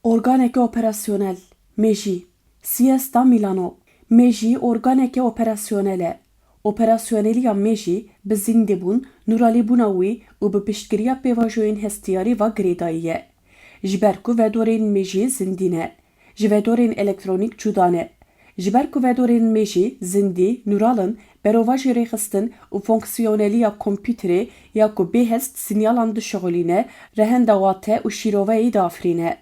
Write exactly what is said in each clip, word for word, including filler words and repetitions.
Organeke operasyonel, mêjî, siesta milano. Mêjî organeke operasyonel e. Operasyoneliya mêjî bi zindîbûn, nuralîbûna wî û bi piştgiriya pêvajoyên hestiyarî ve girêdayî ye. Ji ber ku vedorên mêjî zindî ne, ji vedorên elektronîk cuda ne. Ji ber ku vedorên mêjî zindî, nural in, berovajî rêxistin û fonksiyoneliya kompûterê ya ku bê hest sinyalan dişixulîne, rehenda wate û şîroveyê diafirîne.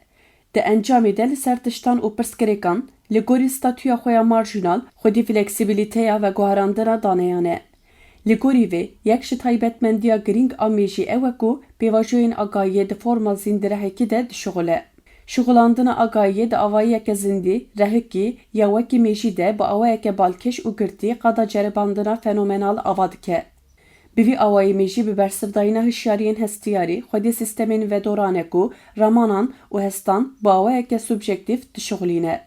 Di encamê de li ser tiştan û pirsgirêkan, li gorî statûya xwe ya marjînal, xwedî fleksîbîlîteya veguherandina daneyan e. Li gorî vê, yek ji taybetmendiya girîng a mêjî ew e ku pêvajoyên agahiyê di forma zîndirehekî de dişixule. Şixulandina agahiyê di avayiyeke zindî, rehikî ya wekî mêjî de bi awayeke balkêş û girtî qada ceribandina fenomenal ava dike. Bi vî awayî mêjî bi bersivdayîna hişyariyên hestiyarî xwedî sîstemên vedoran e ku ramanan û hestan bi awayeke subjektîf dişixulîne.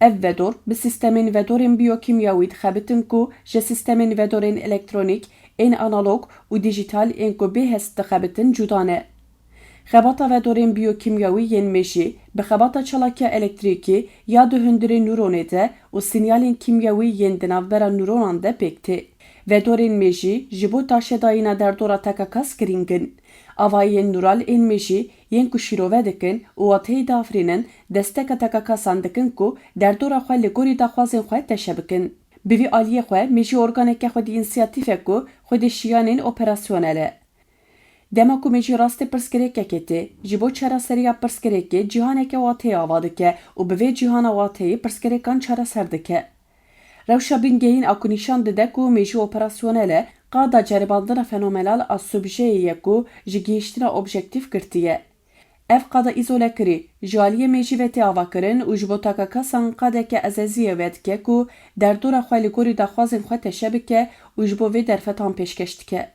Ev vedor bi sîstemên vedorên biyokîmyawî dixebitin ku ji sîstemên vedorên elektronîk ên analog û dîjîtal ên ku bê hest dixebitin cuda ne. Xebata vedorên biyokîmyawî yên mêjî bi xebata çalakiya elektrîkî ya di hundirê nûronê de û sinyalên kîmyawî yên di navbera nûronan de pêk tê. Vedorên mêjî ji bo taşedayîna derdora tekakas girîng in. Avayiyên nûral ên mêjî yên ku şîrove dikin û wateyê diafirînin, desteka tekakasan dikin ku derdora xwe li gorî daxwazên xwe teşe bikin. Bi vî aliyê xwe, mêjî organeke xwedî însiyatîf e ku xwedî şiyanên operasyonel e. Dema ku mêjî rastê pirsgirêkekê tê, ji bo çareseriya pirsgirêkê cîhaneke wateyê ava dike û bi vê cîhana wateyê pirsgirêkan çareser dike. Rewşa bingehîn a ku nîşan dide ku mêjî operasyonel e, qada ceribandina fenomenal a subjeyê ye ku ji gihîştina objektîf girtî ye. Ev qada îzolekirî ji aliyê mêjî ve tê avakirin û ji bo takakasan qadeke ezeziyê vedike ku derdora xwe li gorî daxwazên xwe teşe bike û ji bo vê derfetan pêşkeş dike.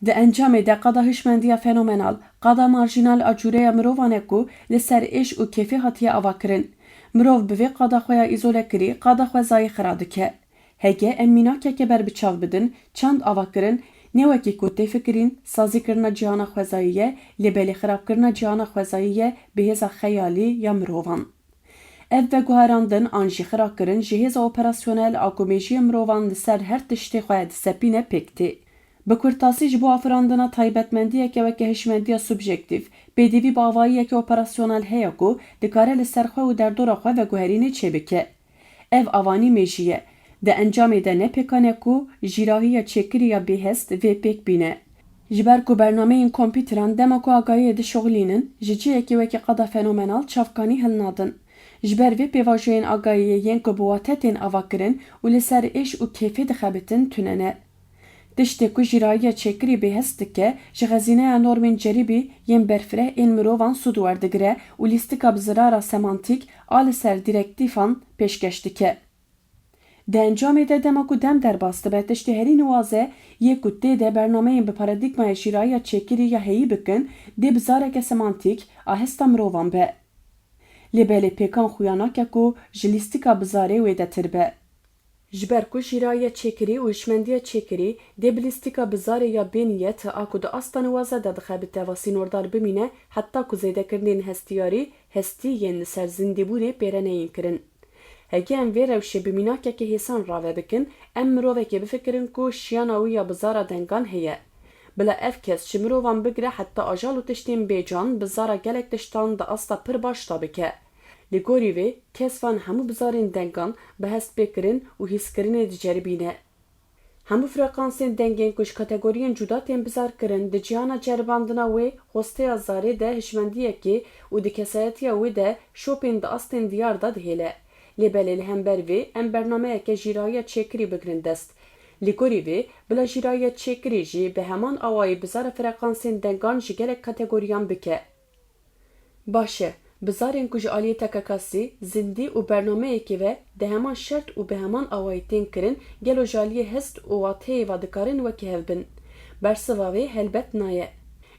Di encamê de qada hişmendiya fenomenal, qada marjînal a cûreya mirovan e ku li ser êş û kêfê hatiye avakirin. Mirov bi vê qada xwe ya îzolekirî qada xwezayî xira dike. Hege em mînakeke ber bi çav bidin, çand avakirin ne wekî ku tê fikirîn sazîkirina cîhana xwezayî ye, lê belê xirabkirina cîhana xwezayî ye bi hêza xeyalî ya mirovan. Ev veguherandin an jî xirakirin ji hêza operasyonel a ku mêjiyê mirovan li ser her tiştê xwe disepîne pêk tê. Bi kurtasî ji bo afirandina taybetmendiyeke weke hişmendiya subjektîf, pêdivî bi avayiyeke operasyonel heye ku dikare li ser xwe û derdora xwe veguherînê çêbike. Ev avanî mêjî ye. Di encamê de ne pêkan e ku jîrahiya çêkirî ya bêhest vê pêk bîne. Ji ber ku bernameyên kompûteran dema ku agahiyê dişuxulînin, ji cihekî wekî qada fenomenal çavkanî hilnadin. Ji ber vê pêvajoyên agahiyê yên ku bi wate tên avakirin û li ser êş û kêfê dixebitin tune ne. Tiştê ku jîrahiya çêkirî bêhest dike, ji xezîneya normên ceribî yên berfireh ên mirovan sûd werdigire û lîstika bi zirara semantîk a li ser dîrektîfan pêşkeş dike. Di encamê de dema ku dem derbas dibe, tiştê herî niwaze yê ku tê de bernameyên bi paradîgmaya jîrahiya çêkirî ya heyî bikin, dê bi zareke semantîk a hesta mirovan be. Lê belê pêkan xuya nake ku ji lîstika bi zarê wêdetir be. Ji ber ku jîrahiya çêkirî û hişmendiya çêkirî dê bi lîstika bi zarê ya bêniyet a ku di asta niwaze de dixe bi teva sînordar bimîne, heta ku zêdekirinên hestiyarî, hestî yên li ser zindîbûnê pêre neyên kirin. Heke em vê rewşê bi mînakekî hêsan rave bikin, em mirovekê bifikirin ku şiyana wî ya bi zara dengan heye. Bila ev kes ji mirovan bigire heta ajal û tiştên bêcan bi zara gelek tiştan di asta pir baş de bike. Li gorî vê, kes van hemû bizarên dengan bi hestpêkirin û hîskirinê diceribîne. Hemû frekansên dengên ku ji kategoriyên cuda tên bizarkirin di cîhana ceribandina wê hosteya zarê de hişmendiyekê û di kesayetiya wê de şopên di astên diyar de dihêle. Lê belê li hember vê em bernameyeke jîrahiya çêkirî bigirin dest. Li gorî vê, bila jîrahiya çêkirî jî bi heman awayî bizara frekansên dengan ji gelek kategoriyan bike. Baş e, bizarên ku ji aliyê tekakasî, zindî û bernameyekê ve di heman şert û bi heman awayî tên kirin, gelo ji aliyê hest û wateyê ve dikarin wekî hev bin? Bersiva vê helbet na ye.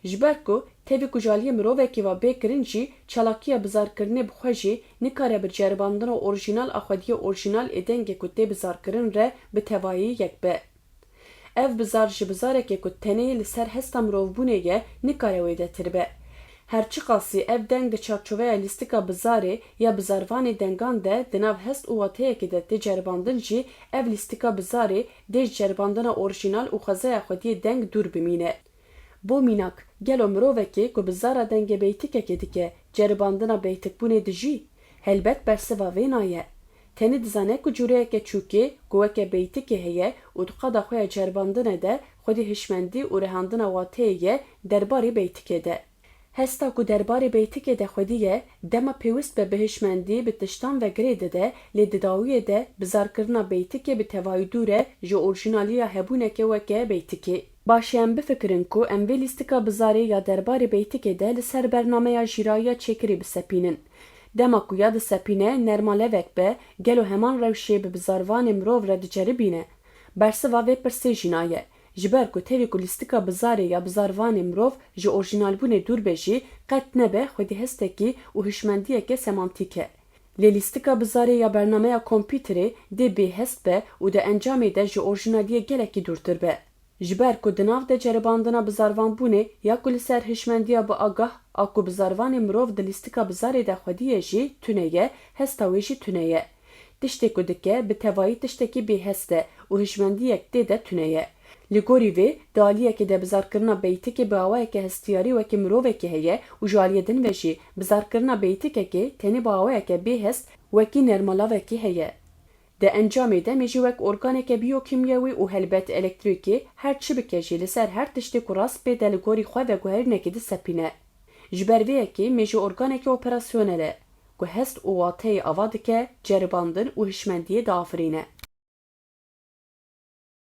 Ji ber ku tevî ku ji aliyê mirovekê ve bê kirin jî, çalakiya bizarkirinê bi xwe jî nikare bi ceribandina orjînal a xwediyê orjînal ê dengê ku tê bizarkirin re bi tevayî yek be. Ev bizar ji bizarekê ku tenê li ser hesta mirovbûnê ye, nikare wêdetir be. Her çiqasî ev deng di çarçoveya lîstika bizarê ya bizarvanê dengan de di nav hest û wateyekê de tê ceribandin jî, ev lîstika bizarê dê ji ceribandina orjînal û xwezaya xwediyê deng dûr bimîne. Bo mînak, gelo mirovekê ku bizara dengê beytikekê dike, ceribandina beytikbûnê dijî? Helbet bersiva vê naye. Tenê dizane ku cûreyeke çûkê ku weke beytikê heye û di qada xwe ya ceribandinê de xwedî hişmendî û rihandina wateyê ye derbarê beytikê de. Hesta ku derbarê beytikê de xwedî ye, dema pêwist be bi hişmendî bi tiştan ve girê dide, lê di dawiyê de bizarkirina beytikê bi tevayî dûr e ji orjînaliya hebûneke weke beytikê. Baş e em bifikirin ku em vê lîstika bizarê ya derbarê beytikê de li ser bernameya jîrayiya çêkirî bisepînin. Dema ku ya disepîne, nermalevek be, gelo heman rewşê bi bizarvanê mirov re diceribîne? Bersiva vê pirsê jî naye. Ji ber ku tevî ku lîstika bizarê ya bizarvanê mirov ji orjînalbûnê dûr be jî, qet nebe xwedî hestekî û hişmendiyeke semantîk e. Lê lîstika bizarê ya bernameya kompîterê dê bêhest be û di encamê de ji orjînaliyê gelekî dûrtir be. Ji ber ku di nav de ceribandina bizarvanbûnê ya ku li ser hişmendiya bi agah a ku bizarvanê mirov di lîstika bizarê de xwedî ye jî tune ye, hesta wê jî tune ye. Tiştê ku dike, bi tevayî tiştekî bêhest e û hişmendiyek tê de tune ye. Li gorî vê, di aliyekê de bizarkirina beytikê bi awayeke hestiyarî wekî mirovekî heye û ji aliyê din ve jî bizarkirina beytikekê tenê bi awayeke bêhest wekî nermalavekî heye. Di encamê de mêjî wek organeke biyokîmyewî û helbet elektrîkî her çi bike jî li ser her tiştê ku rast bê de li gorî xwe veguherînekê disepîne. Ji ber vê yekê mêjî organeke operasyonel e ku hest û wateyê ava dike, ceribandin û hişmendiyê diafirîne.